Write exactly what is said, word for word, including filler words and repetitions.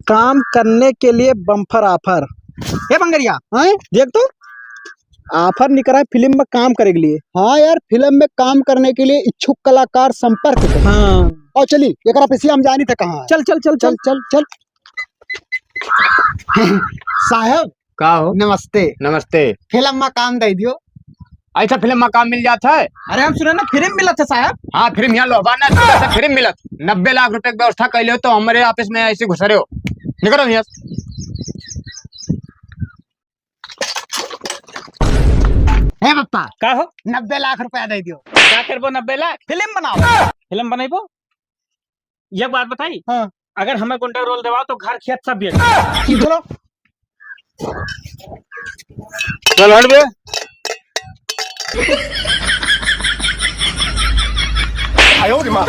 काम करने के लिए bumper offer। ए बंगरिया, हैं? देख तो, offer निकरा है फिल्म में काम करे के लिए। हाँ यार, फिल्म में काम करने के लिए इच्छुक कलाकार संपर्क करें। हाँ। और चली, एकरा पीछे हम जानी थे कहाँ है। चल, चल, चल, चल, चल। चल, चल। साहब। का हो? नमस्ते। नमस्ते। फिल्म में काम दे दियो। ऐसा फिल्म में काम मिल जात है? अरे हम सुने ना फिल्म मिलत है साहब। हाँ, फिल्म यहाँ लोहबान ना, ऐसा फिल्म मिलत। नब्बे लाख रुपए की व्यवस्था कर लियो तो हमारे office में ऐसे घुस रहे हो। निकलो यहाँ से। हे पप्पा। का हो? नब्बे लाख रुपया दे दियो। का करबो नब्बे लाख? फिल्म बनाओ। फिल्म बनैबो? एक बात बताई? हाँ। अगर हमें गुंडा रोल देवाओ तो घर खेत सब बेच। चलो। चल हट बे। आयो रे माँ।